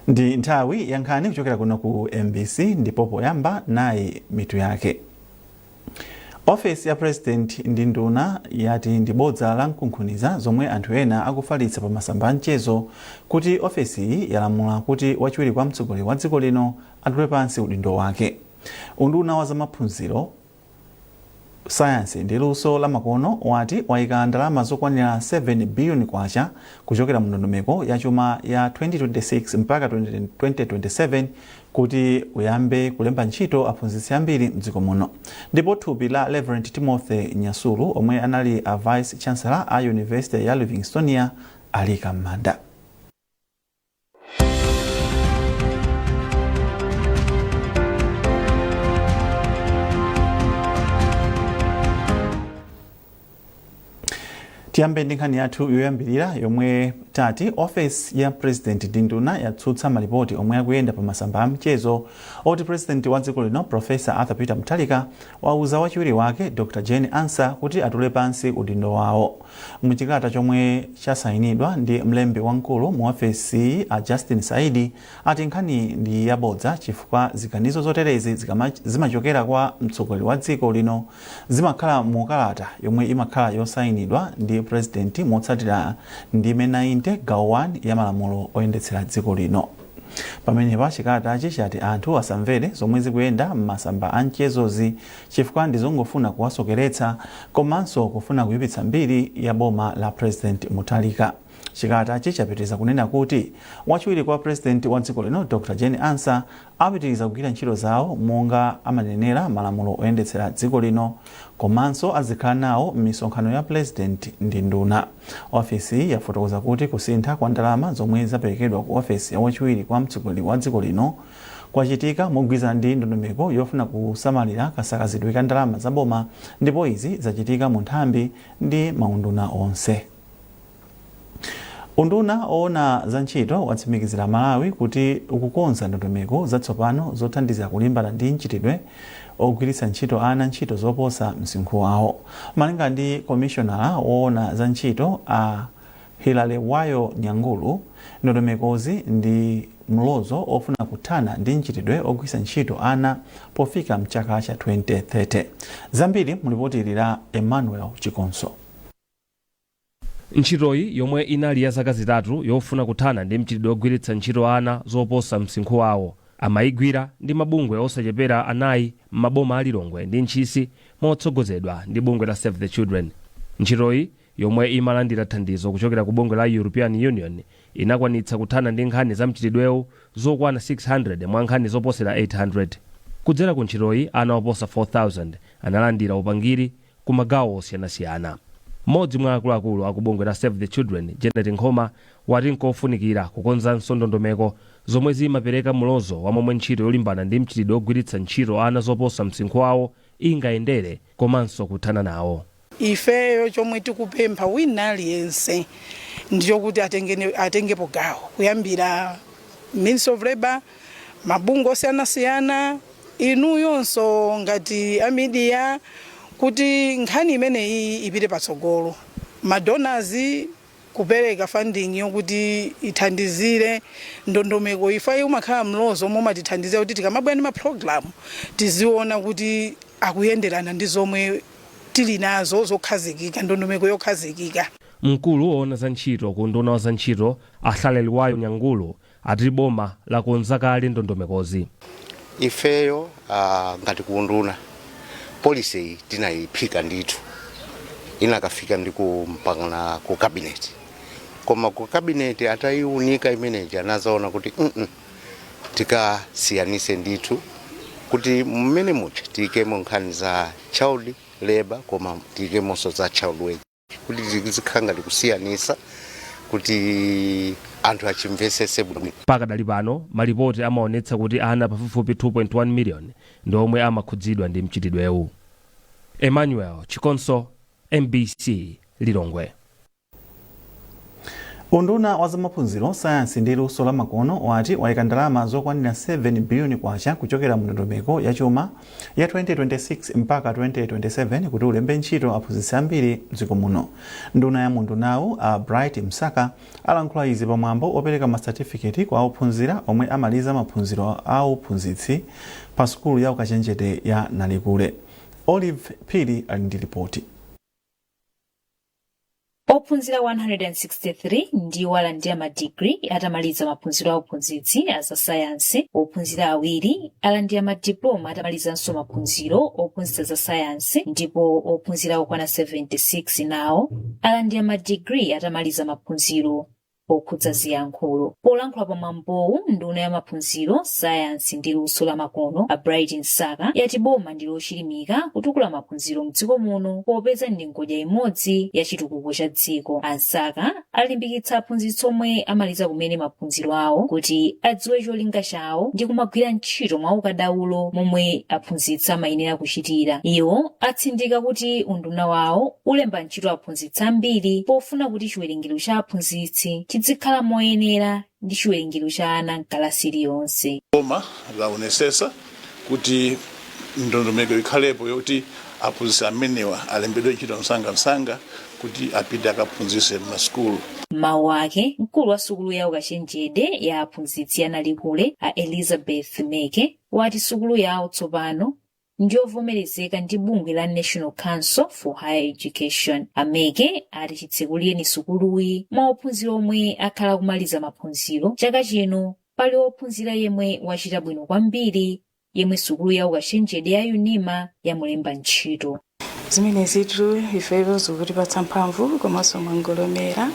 Ndi nthawi ya nkhani kuchokera kuno ku MBC, ndipo poyamba nayi mitu yake. Ofesi ya President ndi nduna yati ndi bodza la mkunkhuniza zomwe anthu ena akufalitsa pa masamba a mchezo kuti ofesiyi yalamula kuti wachiwiri kwa mtsogoleri wa dziko lino atule pansi udindo wake. Unduna wa zamaphunziro, sayansi ndi luso la makono wati wayika ndalama zokwanira 7 biliyoni kwacha kuchokera mu ndondomeko ya chuma ya 2026 mpaka 2027 kuti uyambe kulemba ntchito aphunzitsi ambiri mdziko muno. Ndipo thupi la Reverend Timothy Nyasulu, omwe anali a Vice Chancellor a University ya Livingstonia, alika m'manda. Tiyambe ndi nkhani yathu yoyambirira yomwe tati ofesi ya President ndi nduna yatsutsa malipoti omwe akuyenda pa masamba a mchezo oti President wa dziko lino, Professor Arthur Peter Mutharika, wauza wachiwiri wake Dr Jane Ansah kuti atule pansi udindo wawo. Muchikalata chomwe chasayinidwa ndi mlembi wamkulu mu ofesi a Justin Saidi, ati nkhani ndi yabodza chifukwa ziganizo zoterezi zimachokera kwa mtsogoleri wa dziko lino zimakhala mu kalata yomwe imakhala yosayinidwa ndi President motsatira ndime 90 gawo 1 ya malamulo oyendetsera dziko lino. Pamenepa chikalatachi chati anthu asamvere zomwe zikuyenda m'masamba a mchezozi chifukwa ndizongofuna kuwasokeretsa komanso kufuna kuyipitsa mbiri ya boma la President Mutharika. Chikalatachi chapitiriza kunena kuti wachiwiri kwa President wa dziko lino, Dr Jane Ansah, apitiriza kugwira ntchito zawo monga amanenera malamulo oyendetsera dziko lino, komanso azikhala nawo m'misonkhano ya President ndi nduna. Ofesi yafotokoza kuti kusintha kwa ndalama zomwe zaperekedwa ku ofesi ya wachiwiri kwa mtsogoleri wa dziko lino kwachitika mogwirizana ndi ndondomeko yofuna kusamalira kasakazidwe ka ndalama za boma, ndipo izi zachitika mu nthambi ndi maunduna onse. Unduna owona za ntchito watsimikizira Malawi kuti ukukonza ndondomeko zatsopano zothandiza kulimbana ndi mchitidwe ogwiritsa ntchito ana ntchito zoposa msinkhu wawo. Malinga ndi komishonala woona za ntchito a Hilary Wayo Nyangulu, ndondomekozi ndi mlozo ofuna kuthana ndi mchitidwe ogwiritsa ntchito ana pofika mchaka cha 2030. Zambiri mulipoti ili la Emmanuel Chikonso. Ntchitoyi, yomwe inali ya zaka 3 yofuna kuthana ndi mchitidwe ogwiritsa ntchito ana zoposa msinkhu wawo, amayigwira ndi mabungwe osachepera 4 m'maboma a Lilongwe ndi Ntchisi motsogozedwa ndi bungwe la Save the Children. Ntchitoyi, yomwe imalandira thandizo kuchokera ku bungwe la European Union, inakwanitsa kuthana ndi nkhani za mchitidwewu zokwana 600 mwa nkhani zoposera 800. Kudzera ku ntchitoyi, ana oposa 4,000 analandira upangiri ku magawo osiyanasiyana. Mmodzi mwa akuluakulu aku bungwe la Save the Children, Janet Nkhoma, wati nkofunikira kukonzanso ndondomeko zomwe zimapereka mulozo wa momwe ntchito yolimbana ndi mchitidwe ogwiritsa ntchito ana zoposa msinkhu wawo ingayendere komanso kuthana nawo. Ifeyo chomwe tikupempha wina aliyense ndichokuti atengepo gawo, kuyambira Ministry of Labor, mabungwe osiyanasiyana, inuyonso ngati a media, kuti nkhani imeneyi ipite patsogolo. Madonors kupereka funding yokuti ithandizire ndondomeko ifa umakhala mlozo omwe umatithandizira kuti tikamabwera ndi maprogram tiziona kuti akuyenderana ndi zomwe tili nazo zokhazikika, ndondomeko yokhazikika. Mkulu woona za ntchito ku unduna wa za ntchito, a Hlalelwayo Nyangulu, ati boma lakonza kale ndondomekozi. Ifeyo ngati ku unduna, policy iyi tinayiphika ndithu, inakafika ndi kumpangana ku cabinet, koma ku cabinet atayiunika imeneji anazaona kuti tikasiyanise ndithu kuti mmene muja tiyikemo nkhani za child labor koma tiyikemonso za child wage, kuti tizikhala ngati kusiyanisa kuti anthu achimvesese bwino. Pakadali pano malipoti amaonetsa kuti ana pafupifupi 2.1 million ndi omwe amakhudzidwa ndi mchitidwewu. Emmanuel Chikonso, MBC, Lilongwe. Unduna wa zamaphunziro, sayansi ndi luso la makono wati wayika ndalama zokwanira 7 biliyoni kwacha kuchokera mu ndondomeko ya chuma ya 2026 mpaka 2027 kuti ulembe ntchito aphunzitsi ambiri mdziko muno. Nduna ya mundunawu, a Bright Msaka, alankhula izi pamwambo opereka masatifiketi kwa ophunzira omwe amaliza maphunziro a uphunzitsi pa sukulu ya ukachenjede ya Nalikule. Olive Phiri ali ndi ripoti. Ophunzira 163 ndiwo alandira madigiri atamaliza maphunziro a uphunzitsi a za sayansi. Ophunzira awiri alandira madiploma atamalizanso maphunziro ophunzitsa za sayansi, ndipo ophunzira okwana 76 nawo alandira madigiri atamaliza maphunziro okhudza ziyankhulo. Polankhula pamwambowu, nduna ya maphunziro, sayansi ndi luso la makono, a Bright Msaka, yati boma ndi lochilimika kutukula maphunziro mdziko muno, popeza ndi ngodya imodzi ya chitukuko cha dziko. A Msaka alimbikitsa aphunzitsi omwe amaliza kumene maphunziro awo kuti adziwe cholinga chawo ndi kumagwira ntchito mwa ukadaulo momwe aphunzitsi amayenera kuchitira. Iwo atsindika kuti unduna wawo ulemba ntchito aphunzitsi ambiri pofuna kuti chiwerengero cha aphunzitsi chizikhala moyenera ndi chiwerengero cha ana mkalasi iliyonse. Boma laonesesa kuti ndondomeko ikhalepo yoti aphunzitsi amenewa alembedwe ntchito msangamsanga kuti apite akaphunzitse m'masukulu. Mawu ake, mkulu wa sukulu ya ukachenjede ya aphunzitsi ya Nalikule, a Elizabeth Meke, wati sukulu yawo tsopano ndiyovomerezeka ndi bungwe la National Council for Higher Education. A Meke ati chitsekulireni sukuluyi, mwa ophunzira omwe akhala kumaliza maphunziro chaka chino pali ophunzira yemwe wachita bwino kwambiri, yemwe sukulu ya ukachenjede ya UNIMA yamulemba ntchito. Zimenezitu ifeyo zikutipatsa mphamvu komanso mwangolomera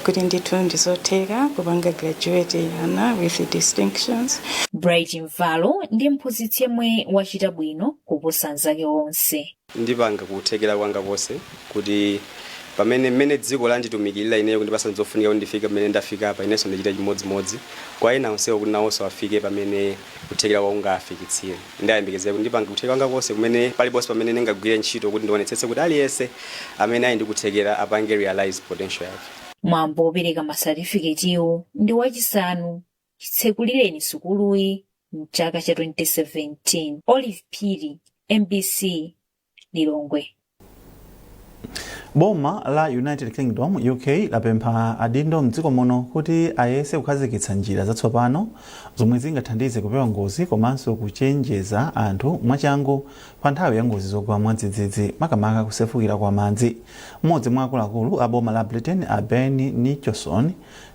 kuti ndithu ndizotheka kupanga graduate ana with distinctions. Bright Mvalo ndi mphunzitsi yemwe wachita bwino kuposa anzake onse. Ndipanga kuthekera kwanga konse kuti pamene mmene dziko landitumikirira ineyo kundipasa zofunika kuti ndifike pamene ndafika apa, inenso ndichita chimodzimodzi kwa ena onsewo kuti nawonso afike pamene kuthekera kwawo kungafikitsire. Ndayembekezera kuti ndipanga kuthekera kwanga konse kumene paliponse pamene ndingagwire ntchito kuti ndionetsetse kuti aliyense amene ali ndi kuthekera apange realize potential yake. Mwambo wopereka masatifiketiwo ndi wachisanu chitsekulireni sukuluyi mchaka cha 2017. Olive Phiri, MBC, Lilongwe. Boma la United Kingdom, UK, lapempha adindo mdziko muno kuti ayese kukhazikitsa njira zatsopano zomwe zingathandize kupewa ngozi komanso kuchenjeza anthu mwachangu pa nthawi ya ngozi zogwa mwadzidzidzi, makamaka kusefukira kwa madzi. Mmodzi mwa akuluakulu a boma la Britain, a Ben Nicholson,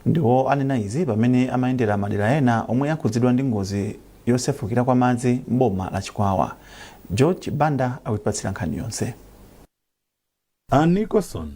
ndiwo anena izi pamene amayendera madera ena omwe akhudzidwa ndi ngozi yosefukira kwa madzi m'boma la Chikwawa. George Banda akutipatsira nkhani yonse. A Nicholson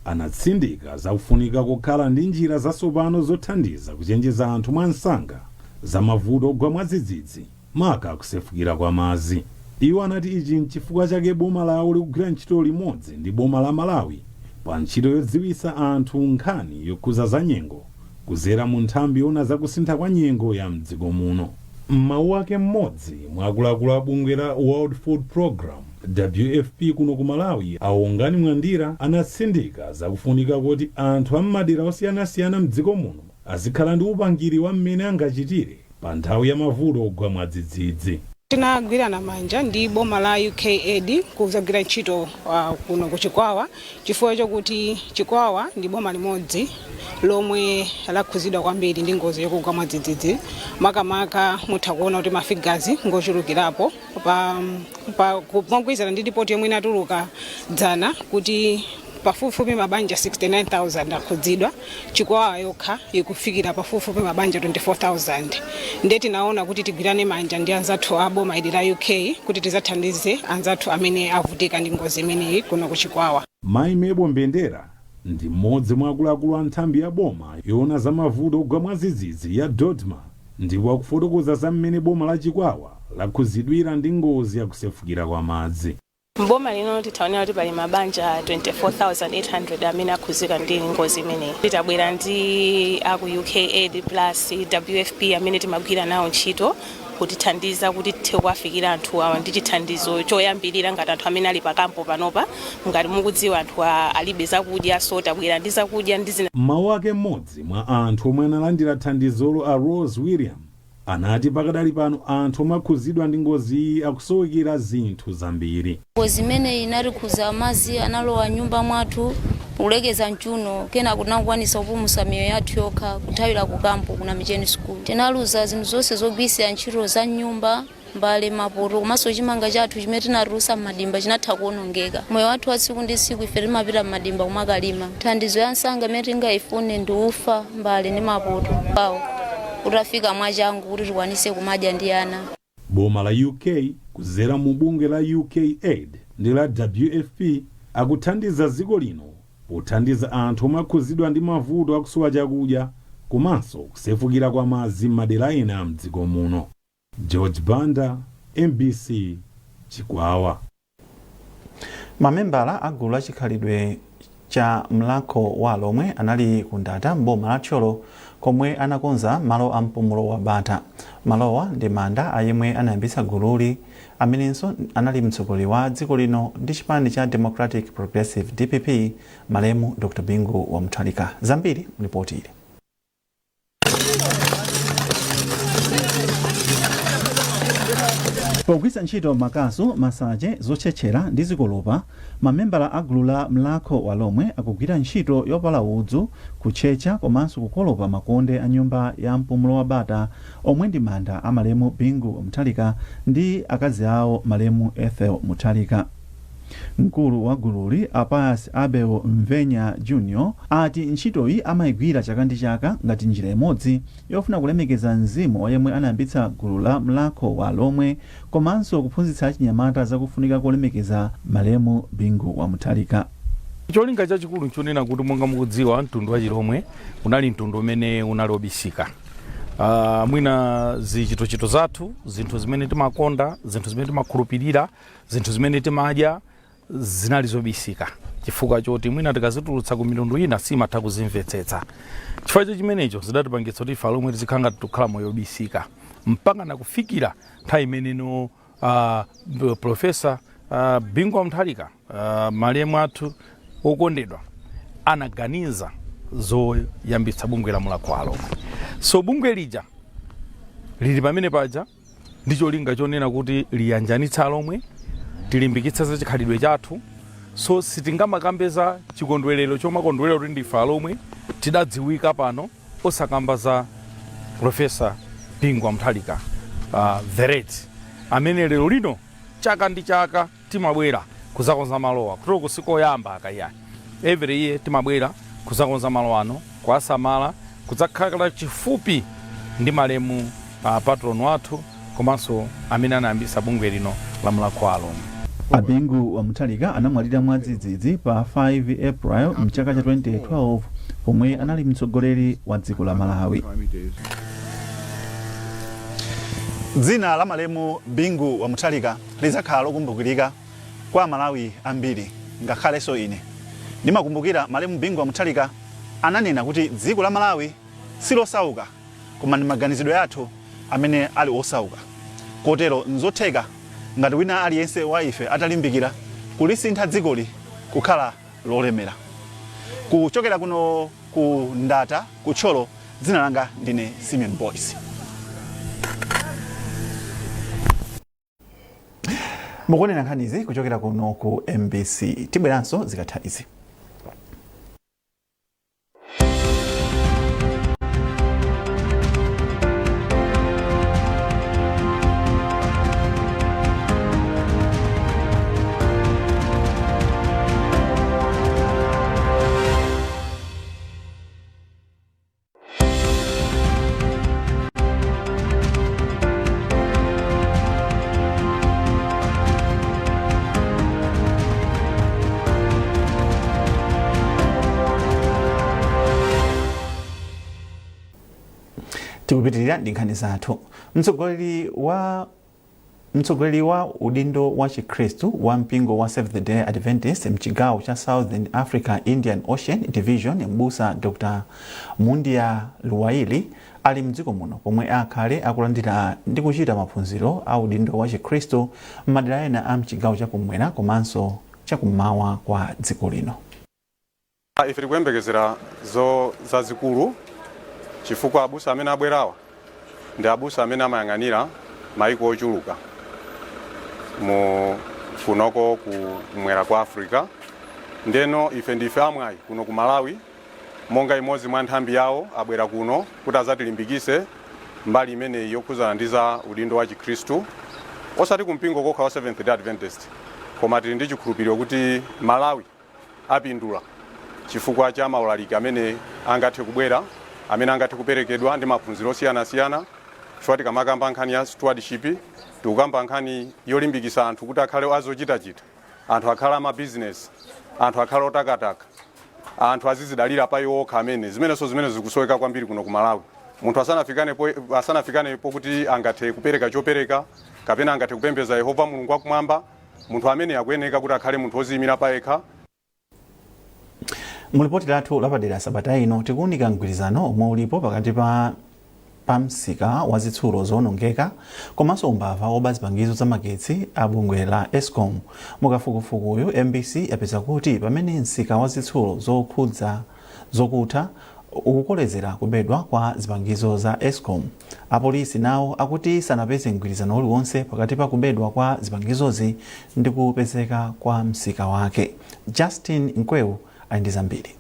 anatsindika zakufunika kukhala ndi njira zatsopano zothandiza kuchenjeza anthu mwansanga za mavuto ogwa mwadzidzidzi, maka kusefukira kwa madzi. Iwo anati ichi nchifukwa chake boma lawo likugwira ntchito limodzi ndi boma la Malawi pa ntchito yodziwitsa anthu nkhani yokhuza za nyengo kudzera mu nthambi yoona zakusintha kwa nyengo ya mdziko muno. M'mawu ake, mmodzi mwa akuluakulu a bungwe la World Food Program, WFP, kuno ku Malawi, Aongani Mwandira, anatsindika zakufunika kuti anthu am'madera osiyanasiyana mdziko muno azikhala ndi upangiri wa mmene angachitire pa nthawi ya mavuto ogwa mwadzidzidzi. Tinagwirana manja ndi boma la UKAID kuzagwira ntchito kuno ku Chikwawa chifukwa chokuti Chikwawa ndi boma limodzi lomwe lakhuzidwa kwambiri ndi ngozi yokugwa mwadzidzidzi. Makamaka mutha kuona kuti ma figures ngochulukirapo pa mogwirizana ndi ripoti yomwe inatuluka dzana kuti pafupifupi mabanja 69,000 akhudzidwa. Chikwawa yokha ikufikira pafupifupi mabanja 24,000. Ndiye tinaona kuti tigwirane manja ndi anzathu a boma ili la UK kuti tizathandize anzathu amene avutika ndi ngozi imeneyi kuno ku Chikwawa. Mayi Mebo Mbendera ndi mmodzi mwa akuluakulu a nthambi ya boma yoona za mavuto ogwa mwadzidzidzi ya DoDMA, ndipo akufotokoza za mmene boma la Chikwawa lakhuzidwira ndi ngozi yakusefukira kwa madzi. Mboma lino titaonera kuti pali mabanja 24,800 amene akhuzika ndi ngozi imeneyi. Titabwera ndi aku UKAID plus WFP amene timagwira nawo ntchito kuti Kutithandiza kuti tithe kuwafikira anthu awa ndi chithandizo choyambirira, ngati anthu amene ali pakampo panopa. Ngati mukudziwa, anthu alibe zakudya, so tabwera ndi zakudya ndi zina. Mawu ake, mmodzi mwa anthu omwe analandira thandizolo, a Rose William, anati pakadali pano anthu omwe akhuzidwa ndi ngozi iyi akusowekera zinthu zambiri. Ngozi imene inatikhuza, madzi analowa nyumba mwathu kulekeza mchuno. Kena tinakwanisa kupulumutsa miyoyo yathu yokha, kuthawira ku kampu kuna Micheni School. Tinaluza zinthu zonse zogwirisira ntchito za nyumba, mbale, mapoto, komanso chimanga chathu chimene tinatulusa m'madimba chinatha kuwonongeka. Moyo wathu wa tsiku ndi tsiku, ife timapita m'madimba kumakalima. Thandizo ya msanga imene tingayifune ndi ufa, mbale ndi mapoto pawo utafika mwachangu kuti tikwanise kumadya ndi ana. Boma la UK kudzera mu bungwe la UK Aid ndi la WFP akuthandiza dziko lino pothandiza anthu omwe akhuzidwa ndi mavuto akusowa chakudya komanso kusefukira kwa madzi m'madera ena mdziko muno. George Banda, MBC, Chikwawa. Mamembala a gulu la chikhalidwe cha Mlakho wa Lomwe anali ku Ndata m'boma la Thyolo komwe anakonza malo a mpumulo wa bata. Malowa ndi manda a yemwe anayambitsa gululi, amenenso anali mtsogoleri wa dziko lino ndi chipani cha Democratic Progressive, DPP, malemu Dr Bingu wa Mutharika. Zambiri mlipoti ili. Pogwiritsa ntchito makasu, masache, zotchetchera ndi zikolopa, mamembala a gulu la Mlakho wa Lomwe akugwira ntchito yopala udzu, kutchetcha komanso kukolopa makonde a nyumba ya mpumulo wa bata omwe ndi manda a malemu Bingu Mutharika ndi akazi awo, malemu Ethel Mutharika. Mkulu wa gululi, a Pius Abel Mvenya Junior, ati ntchitoyi amayigwira chaka ndi chaka ngati njira imodzi yofuna kulemekeza mzimu wa yemwe anayambitsa gulu la Mlakho wa Lomwe komanso kuphunzitsa achinyamata zakufunika kolemekeza malemu Bingu wa Mutharika. Cholinga chachikulu nchonena kuti, monga mukudziwa, mtundu wa Chilomwe unali mtundu umene unali obisika. Mwina zichitochito zathu, zinthu zimene timakonda, zinthu zimene timakhulupirira, zinthu zimene timadya zinali zobisika, chifukwa choti mwina tikazitulutsa ku mitundu ina simatha kuzimvetsetsa. Chifukwa cha chimenecho zidatipangitsa kuti ife Alomwe tizikhala ngati tikukhala moyo obisika mpaka nakufikira nthawi imeneno Professor Bingu wa Mutharika, malemu athu okondedwa, anaganiza zoyambitsa bungwe la Mulakho wa Alomwe. So bungwe lija lili pamene paja ndi cholinga chonena kuti liyanjanitse Alomwe, tilimbikitse za chikhalidwe chathu. So sitingamakambe za chikondwerero chomakondwerera kuti ndife Alomwe, tidadziwika pano, osakamba za Professor Bingu wa Mutharika, the late, amene lero lino chaka ndi chaka timabwera kuzakonza malowa. Kutoko sikoyamba akayani, every year timabwera kuzakonza malo ano, kuwasamala, kudzakhala chifupi ndi malemu patron wathu komanso amene anayambisa bungwe lino la Mulakho wa Alomwe. A Bingu wa Mutharika anamwalira mwadzidzidzi pa 5 April mchaka cha 2012 pomwe anali mtsogoleri wa dziko la Malawi. Dzina la malemu Bingu wa Mutharika lidzakhala lokumbukirika kwa Amalawi ambiri, ngakhalenso ine ndimakumbukira malemu Bingu wa Mutharika ananena kuti dziko la Malawi silosauka, koma ndi maganizidwe athu amene ali osauka, kotero nzotheka ngati wina aliyense wa ife atalimbikira kulisintha dzikoli kukhala lolemera. Kuchokera kuno ku Ndata ku Thyolo, dzina langa ndine Simeon Boyce. Mukuonera nkhanizi kuchokera kuno ku MBC. Tibweranso zikatha izi. Tikupitirira ndi nkhani zathu. Mtsogoleri wa Mtsogoleri wa udindo wa Chikhristu wa mpingo wa Seventh Day Adventist mchigawo cha Southern Africa Indian Ocean Division, Mbusa Dr Mundia Luwaili, ali mdziko muno pomwe akhale akulandira ndi kuchita maphunziro a udindo wa Chikhristu m'madera ena a mchigawo chakumwera komanso chakummawa kwa dziko lino. Ife tikuyembekezera zo zazikulu chifukwa abusa amene abwerawa ndi abusa amene amayang'anira maiko ochuluka mu kunoko kumwera kwa Africa. Ndeno ife ndife amwayi kuno ku Malawi, monga imodzi mwa nthambi yawo, abwera kuno kuti azatilimbikise mbali imeneyi yokhuzana ndi za udindo wa Chikhristu, osati kumpingo kokha wa Seventh Day Adventist, koma tili ndi chikhulupiriro kuti Malawi apindula chifukwa cha maulaliki amene angathe kubwera, amene angathe kuperekedwa ndi maphunziro osiyanasiyana, chifukwa tikamakamba nkhani ya stewardship, tikukamba nkhani yolimbikisa anthu kuti akhale azochitachita, anthu akhale amabizinesi, anthu akhale otakataka, anthu azizidalira pa iwo okha, amene zimenenso zimene zikusoweka kwambiri kuno ku Malawi. Munthu asanafikanepo kuti angathe kupereka chopereka kapena angathe kupembedza Yehova Mulungu wakumwamba, munthu amene akuyeneka kuti akhale munthu woziyimira pa yekha. Mulipoti lathu lapadera sabata ino, tikuwunika mgwirizano omwe ulipo pakati pa msika wa zitsulo zowonongeka komanso umbava woba zipangizo za magetsi a bungwe la ESCOM. Mukafukufukuyu, MBC yapeza kuti pamene msika wa zitsulo zokhudza zokutha ukukolezera kubedwa kwa zipangizo za ESCOM, apolisi nawo akuti sanapeze mgwirizano uliwonse pakati pa kubedwa kwa zipangizozi ndi kupezeka kwa msika wake. Justin Nkwewu ali ndi zambiri.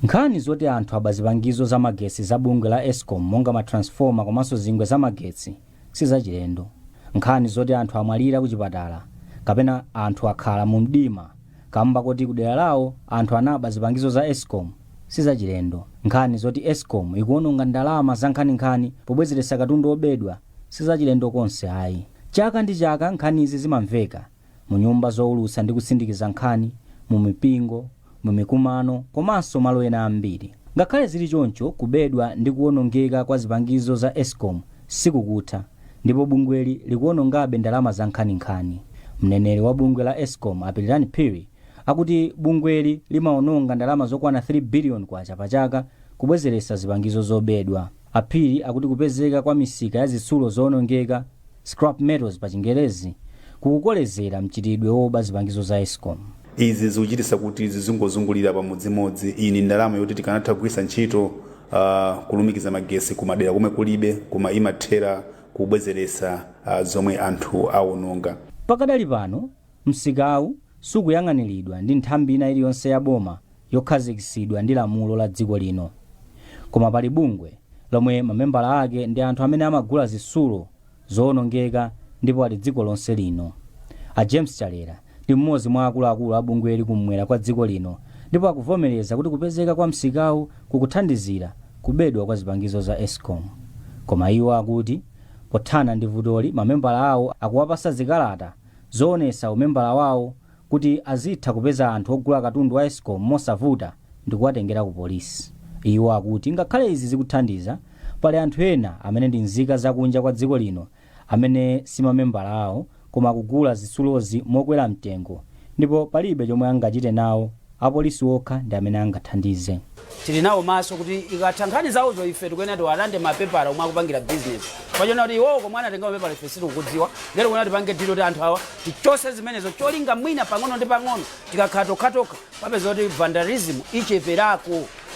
Nkhani zoti anthu aba zipangizo za magetsi za bungwe la ESCOM, monga ma transformer komanso zingwe za magetsi, sizachilendo. Nkhani zoti anthu amwalira kuchipatala kapena anthu akhala mu mdima kamba kuti kudera lawo anthu anaba zipangizo za ESCOM sizachilendo. Nkhani zoti ESCOM ikuononga ndalama za nkhaninkhani pobwezeretsa katundu obedwa sizachilendo konse ayi. Chaka ndi chaka nkhanizi zimamveka mu nyumba zowulutsa ndi kusindikiza nkhani, mu mipingo, mu mikumano komanso malo ena ambiri. Ngakhale zili choncho, kubedwa ndi kuwonongeka kwa zipangizo za ESCOM sikukutha, ndipo bungweli likuwonongabe ndalama za nkhaninkhani. Mneneri wa bungwe la ESCOM, Apirirani Phiri, akuti bungweli limawononga ndalama zokwana 3 billion kwacha pachaka kubwezeretsa zipangizo zobedwa. Aphiri akuti kupezeka kwa misika ya zitsulo zowonongeka, scrap metals pa Chingerezi, kukukolezera mchitidwe woba zipangizo za ESCOM. Izi zikuchititsa kuti zizingozungulira pamodzimodzi. Iyi ni ndalama yoti tikanatha kugwiritsa ntchito kulumikiza magesi kumadera komwe kulibe, koma imathera kubwezeretsa zomwe anthu awononga. Pakadali pano msikawu sukuyang'aniridwa ndi nthambi ina iliyonse ya boma yokhazikitsidwa ndi lamulo la dziko lino, koma pali bungwe lomwe mamembala ake ndi anthu amene amagula zitsulo zowonongeka ndipo ali dziko lonse lino. A James Chalera ndi mmodzi mwa akuluakulu a bungweli kumwera kwa dziko lino, ndipo akuvomereza kuti kupezeka kwa msikawu kukuthandizira kubedwa kwa zipangizo za ESCOM. Koma iwo akuti pothana ndi vutoli, mamembala awo akuwapasa zikalata zoonesa umembala wawo kuti azitha kupeza anthu ogula katundu wa ESCOM mosavuta ndi kuwatengera ku polisi. Iwo akuti ngakhale izi zikuthandiza, pali anthu ena amene ndi nzika zakunja kwa dziko lino amene simamembala awo koma akugula zitsulozi mokwera mtengo, ndipo palibe chomwe angachite nawo, apolisi okha ndi amene angathandize. Tili nawo maso kuti ikatha nkhani zawozo, ife tikuyenera tiwalande mapepala omwe akupangira business, pachona kuti iwowo komwe anatenga mapepala ife sitikukudziwa. Lero kuyenera tipange deal kuti anthu awa tichose zimenezo, cholinga mwina pang'ono ndi pang'ono tikakhala tokhatokha papeza kuti vandalism icheperako.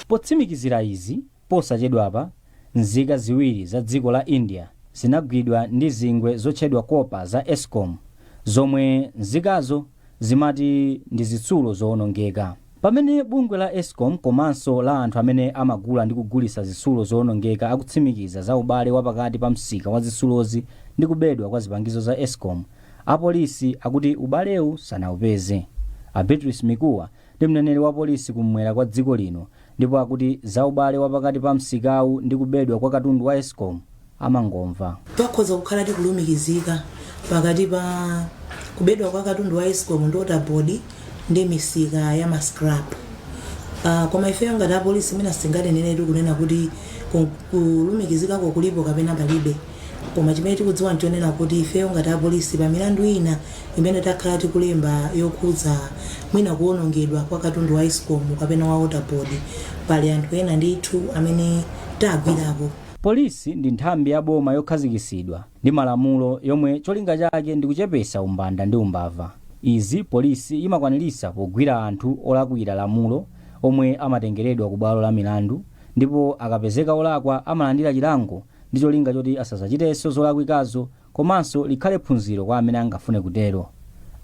Potsimikizira izi, posachedwapa nzika ziwiri za dziko la India zinagwidwa ndi zingwe zotchedwa copper za ESCOM, zomwe nzikazo zimati ndi zitsulo zowonongeka. Pamene bungwe la ESCOM komanso la anthu amene amagula ndi kugulitsa zitsulo zowonongeka akutsimikiza za ubale wapakati pa msika wa zitsulozi ndi kubedwa kwa zipangizo za ESCOM, apolisi akuti ubalewu sanawupeze. A Beatrice Mikuwa ndi mneneri wa polisi kumwera kwa dziko lino, ndipo akuti za ubale wapakati pa msikawu ndi kubedwa kwa katundu wa ESCOM amangomva. Pakhoza kukhala tikulumikizika pakati pa kubedwa kwa katundu wa ESCOM ndi Water Board ndi misika ya ma scrap, koma ifeyo ngati apolisi mwina singateneretu kunena kuti kulumikizikako kulipo kapena palibe. Koma chimene tikudziwa nchonena kuti ifeyo ngati apolisi, pa milandu ina imene takhala tikulemba yokhudza mwina kuwonongedwa kwa katundu wa ESCOM kapena wa Water Board, pali anthu ena ndithu amene tagwirapo. Polisi ndi nthambi ya boma yokhazikisidwa ndi malamulo yomwe cholinga chake ndi kuchepesa umbanda ndi umbava. Izi polisi imakwanirisa pogwira anthu olakwira lamulo omwe amatengeredwa ku bwalo la milandu, ndipo akapezeka olakwa amalandira chilango ndi cholinga choti asazachitenso zolakwikazo, komanso likhale phunziro kwa amene angafune kutero.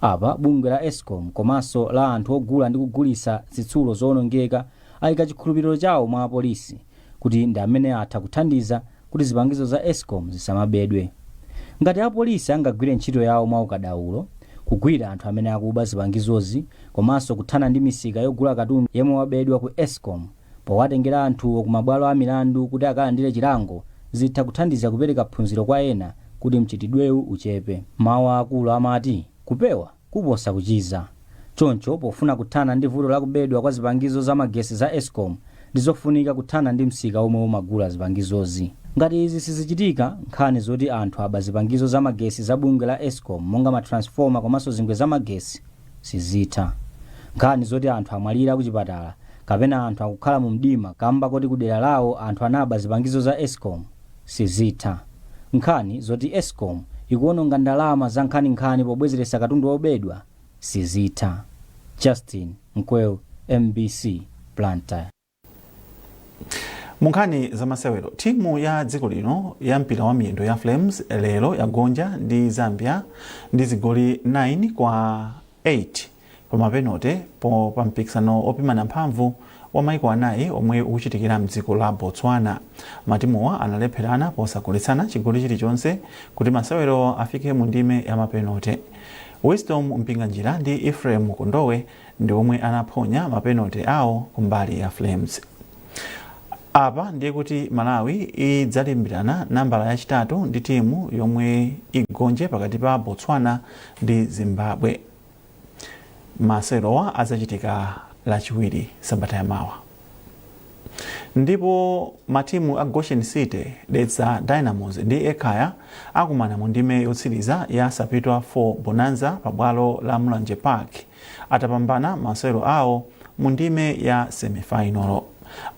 Apa bungwe la ESCOM komanso la anthu ogula ndi kugulitsa zitsulo zowonongeka ayika chikhulupiriro chawo mwa apolisi kuti ndi amene atha kuthandiza kuti zipangizo za ESCOM zisamabedwe. Ngati apolisi angagwire ntchito yawo mwa ukadaulo, kugwira anthu amene akuba zipangizozi komanso kuthana ndi misika yogula katundu yemwe wabedwa ku ESCOM powatengera anthuwo ku mabwalo a milandu kuti akalandire chilango, zitha kuthandiza kupereka phunziro kwa ena kuti mchitidwewu uchepe. Mawu akulu amati kupewa kuposa kuchiza. Choncho pofuna kuthana ndi vuto la kubedwa kwa zipangizo za magesi za ESCOM, ndizofunika kuthana ndi msika omwe umagula zipangizozi. Ngati izi sizichitika, nkhani zoti anthu aba zipangizo za magesi za bungwe la ESCOM monga ma transformer komanso zingwe za magesi sizitha. Nkhani zoti anthu amwalira kuchipatala kapena anthu akukhala mu mdima kamba koti kudera lawo anthu anaba zipangizo za ESCOM sizitha. Nkhani zoti ESCOM ikuwononga ndalama za nkhaninkhani pobwezeretsa katundu wobedwa sizitha. Justin Mkweu, MBC, Blantyre. Munkhani zamasewero, timu ya dziko lino ya mpira wa miyendo ya Flames lero yagonja ndi Zambia ndi zigoli 9 kwa 8 pa mapenote po pa mpikisano opimana mphamvu wa maiko anayi omwe ukuchitikira mdziko la Botswana. Matimuwa analepherana posagoletsana chigoli chilichonse kuti masewero afike mu ndime ya mapenote. Wisdom Mpinganjira ndi Ephraim Kondowe ndi omwe anaphonya mapenote awo kumbali ya Flames. Apa ndiye kuti Malawi idzalimbirana nambala yachitatu ndi timu yomwe igonje pakati pa Botswana ndi Zimbabwe. Masewerowa adzachitika Lachiwiri sabata yamawa. Ndipo matimu a Goshen City, Dedza Dynamos ndi Ekhaya akumana mu ndime yotsiriza ya Sapitwa 4 Bonanza pabwalo la Mulanje Park atapambana masewero awo mu ndime ya semifinal.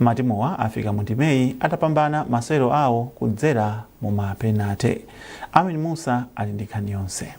Matimuwa afika mu ndimeyi atapambana masewero awo kudzera mu mapenate. Amin Musa ali ndi nkhani yonse.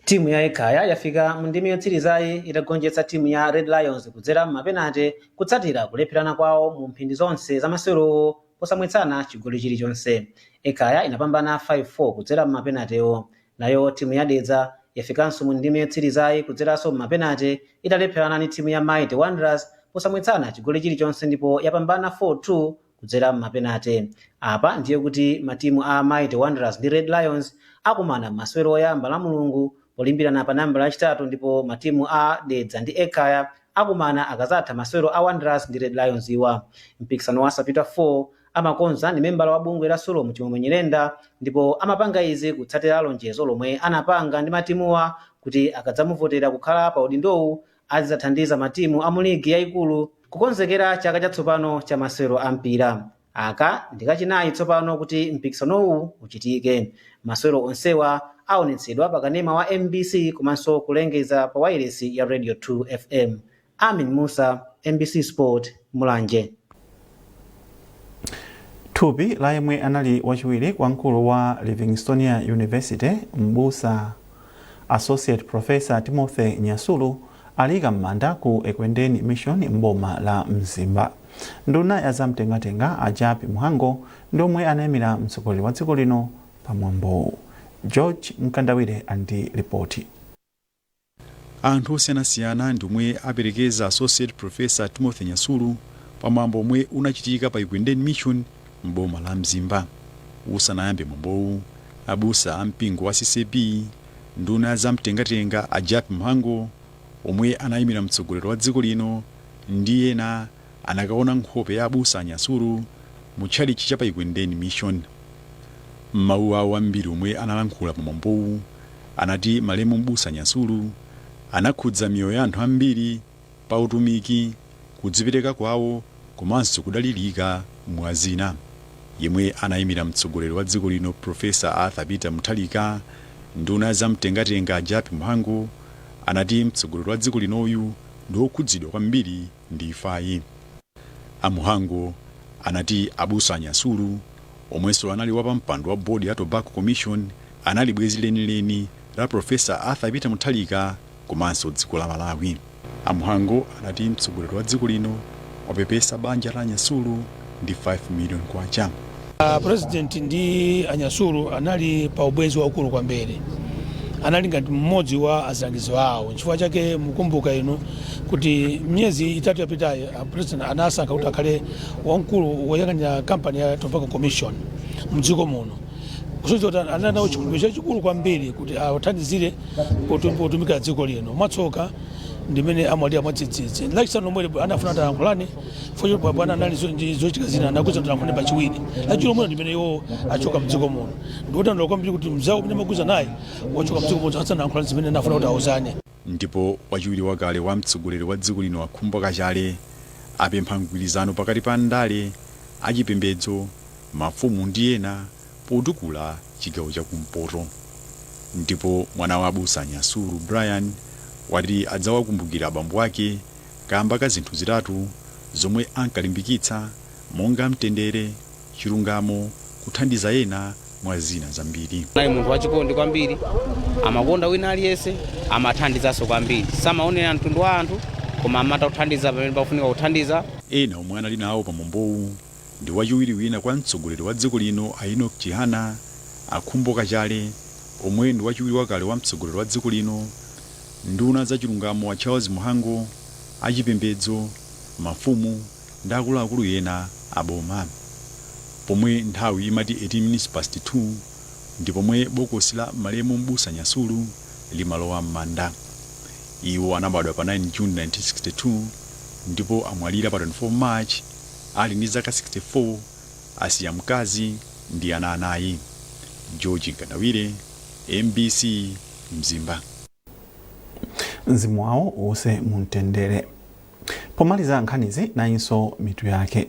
Timu ya Ekhaya yafika mu ndime yotsirizayi itagonjetsa timu ya Red Lions kudzera m'mapenate kutsatira kulepherana kwawo mu mphindi zonse za masewerowo posamwetsana chigoli chilichonse. Ekhaya inapambana 5-4 kudzera m'mapenatewo. Nayo timu ya Dedza yafikanso mu ndime yotsirizayi kudzeranso m'mapenate italepherana ndi timu ya Mighty Wanderers posamwetsana chigoli chilichonse, ndipo yapambana 4-2 kudzera m'mapenate. Apa ndiye kuti matimu a Mighty Wanderers ndi Red Lions akumana m'masewero oyamba la Mulungu polimbirana pa nambala yachitatu, ndipo matimu a Dedza ndi Ekhaya akumana akazatha masewero a Wanderers ndi Red Lions iwa. Mpikisano wa Sapitwa 4 amakonza ndi membala wa bungwe la Sulom Chimwemwe Nyirenda, ndipo amapanga izi kutsatira lonjezo lomwe anapanga ndi matimuwa kuti akadzamuvotera kukhala pa udindowu azidzathandiza matimu a mu ligi yayikulu kukonzekera chaka chatsopano cha masewero a mpira. Aka ndi kachinayi tsopano kuti mpikisanowu uchitike. Masewero onsewa aonetsedwa pa kanema wa MBC komanso kulengeza pa wailesi ya Radio 2 FM. Amin Musa, MBC Sport, Mulanje. Thupi la yemwe anali wachiwiri kwa mkulu wa Livingstonia University, mbusa Associate Professor Timothy Nyasulu, aliyika m'manda ku Ekwendeni Mission m'boma la Mzimba. Nduna ya zamtengatenga a Jappie Mhango ndi omwe anayimira mtsogoleri wa dziko lino pamwambowu. George Mkandawire andi ripoti. Anthu osiyanasiyana ndi omwe aperekeza Associate Professor Timothy Nyasulu pamwambo omwe unachitika pa Ekwendeni Mission m'boma la Mzimba. Usanayambe mwambowu, abusa a mpingo wa CCAP, nduna ya zamtengatenga a Jappie Mhango omwe anayimira mtsogoleri wa dziko lino ndi ena anakaona nkhope ya abusa a Nyasulu mu tchalitchi cha pa Ekwendeni Mission. M'mawu awo ambiri omwe analankhula pamwambowu, anati malemu mbusa Nyasulu anakhudza miyoyo ya anthu ambiri pa utumiki, kudzipereka kwawo komanso kudalirika mwa zina. Yemwe anayimira mtsogoleri wa dziko lino Profesa Arthur Peter Mutharika, nduna zamtengatenga Jappie Mhango, anati mtsogoleri wa dziko linoyu ndi wokhudzidwa kwambiri ndi imfayi. A Mhango anati abusa Anyasulu, omwenso anali wapampando wa bodi ya Tobacco Commission, anali bwenzi lenileni la Profesa Arthur Peter Mutharika komanso dziko la Malawi. A Mhango anati mtsogoleri wa dziko lino wapepesa banja la Anyasulu ndi 5 million kwacha. President ndi Anyasulu anali pa ubwenzi waukulu kwambiri, anali ngati mmodzi wa azilangizi awo. Nchifukwa chake mukumbuka inu kuti miyezi 3 yapitayi president anasankha kuti akhale wamkulu woyang'anira kampani ya Tobacco Commission mdziko muno, kusonyeza kuti anali nawo chikhulupiriro chachikulu kwambiri kuti awathandizire potumikira dziko lino. Mwatsoka ndimene amwalira mwadzidzidzi. Lachisanu lomwe anafuna atalankhulane chifukwa bwana anali ndi zochitika zina, anakuza tilankhulane pachiwiri. Lachiwiri lomwelo ndimene iwo achoka mdziko muno. Ndikudandaula kwambiri kuti mzawo umene amakuza naye wachoka mdziko muno asanalankhulane zimene anafuna kuti auzane. Ndipo wachiwiri wakale wa mtsogoleri wa dziko lino a Khumbo Kachali apempha mgwirizano pakati pa ndale, achipembedzo, mafumu ndi ena potukula chigawo chakumpoto. Ndipo mwana wa abusa Nyasulu, Brian, wati adzawakumbukira abambo ake kamba ka zinthu zitatu zomwe ankalimbikitsa monga mtendere, chilungamo, kuthandiza ena, mwa zina zambiri. Anali munthu wachikondi kwambiri, amakonda wina aliyense, amathandizanso kwambiri, samaonera mtundu wa anthu koma amatha kuthandiza pamene pafunika kuthandiza. Ena omwe anali nawo pa mwambowu ndi wachiwiri wina kwa mtsogoleri wa dziko lino a Enoch Chihana, a Khumbo Kachali omwe ndi wachiwiri wakale wa mtsogoleri wa dziko lino, nduna za chilungamo a Charles Mhango, achipembedzo, mafumu ndi akuluakulu ena a boma. Pomwe nthawi imati 18 minutes past 2 ndi pomwe bokosi la malemu m'busa Nyasulu limalowa m'manda. Iwo anabadwa pa 9 June 1962 ndipo amwalira pa 24 March ali ndi zaka 64, asiya mkazi ndi ana anayi. George Mkandawire, MBC, Mzimba. Mzimu wawo uwuse mumtendere. Pomaliza nkhanizi, nayinso mitu yake.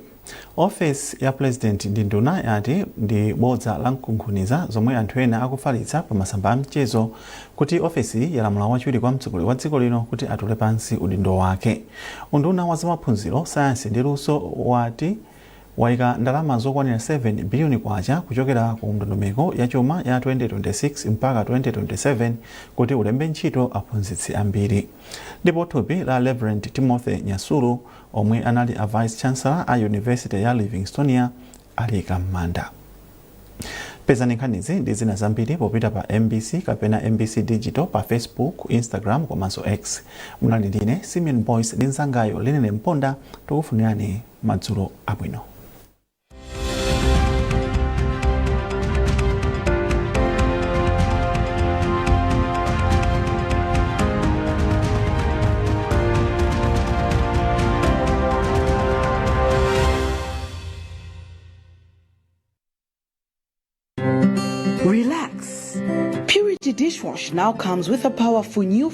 Ofesi ya President ndi nduna yati ndi bodza la mkunkhuniza zomwe anthu ena akufalitsa pa masamba a mchezo kuti ofesi yalamula wachiwiri kwa mtsogoleri wa dziko lino kuti atule pansi udindo wake. Unduna wa zamaphunziro, sayansi ndi luso wati waika ndalama zokwanira 7 biliyoni kwacha kuchokera ku ndondomeko ya chuma ya 2026 mpaka 2027 kuti ulembe ntchito aphunzitsi ambiri. Ndipo thupi la Reverend Timothy Nyasulu, omwe anali a Vice Chancellor a University ya Livingstonia, alika m'manda. Pezani nkhanizi ndi zina zambiri popita pa MBC kapena MBC Digital pa Facebook, Instagram komanso X. Munali ndine Simeon Boyce ndi mnzangayo Linene Mponda, tikufunirani madzulo abwino. Relax. Purity Dishwash now comes with a powerful new